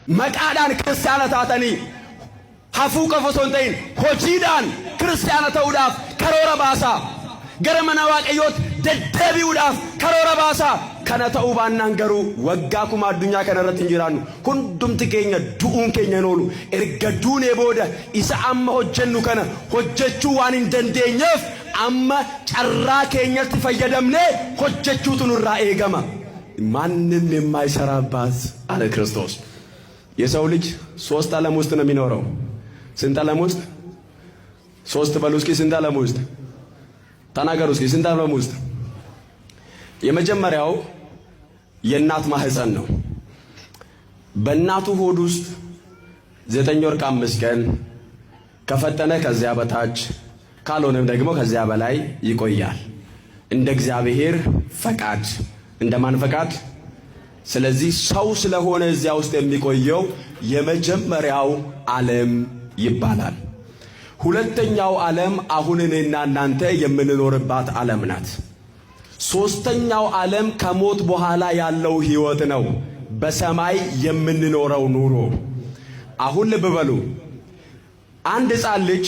Maqaadhaan Kiristaana taatanii hafuu qofa osoo hin ta'in, hojiidhaan Kiristaana ta'uudhaaf karoora baasaa. Gara mana Waaqayyootti deddeebi'uudhaaf karoora baasaa. Kana ta'uu baannaan garuu waggaa 1000 addunyaa kana irratti hin jiraannu. Hundumti keenya du'uun keenya hin oolu. Erga duunee booda isa amma hojjennu kana hojjechuu waan hin dandeenyeef, amma carraa keenyatti fayyadamnee hojjechuutu nurraa eegama. ማንም የማይሰራባት አለ ክርስቶስ። የሰው ልጅ ሶስት ዓለም ውስጥ ነው የሚኖረው። ስንት ዓለም ውስጥ? ሶስት በሉ እስኪ። ስንት ዓለም ውስጥ? ተናገሩ እስኪ። ስንት ዓለም ውስጥ? የመጀመሪያው የእናት ማህፀን ነው። በእናቱ ሆድ ውስጥ 9 ወር ከ5 ቀን፣ ከፈጠነ ከዚያ በታች፣ ካልሆነም ደግሞ ከዚያ በላይ ይቆያል። እንደ እግዚአብሔር ፈቃድ። እንደማን ፈቃድ? ስለዚህ ሰው ስለሆነ እዚያ ውስጥ የሚቆየው የመጀመሪያው ዓለም ይባላል። ሁለተኛው ዓለም አሁን እኔና እናንተ የምንኖርባት ዓለም ናት። ሶስተኛው ዓለም ከሞት በኋላ ያለው ሕይወት ነው፣ በሰማይ የምንኖረው ኑሮ። አሁን ልብ በሉ። አንድ ሕፃን ልጅ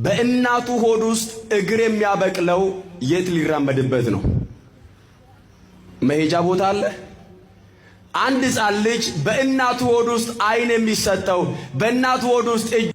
በእናቱ ሆድ ውስጥ እግር የሚያበቅለው የት ሊራመድበት ነው? መሄጃ ቦታ አለ? አንድ ሕፃን ልጅ በእናቱ ሆድ ውስጥ ዓይን የሚሰጠው፣ በእናቱ ሆድ ውስጥ እጅ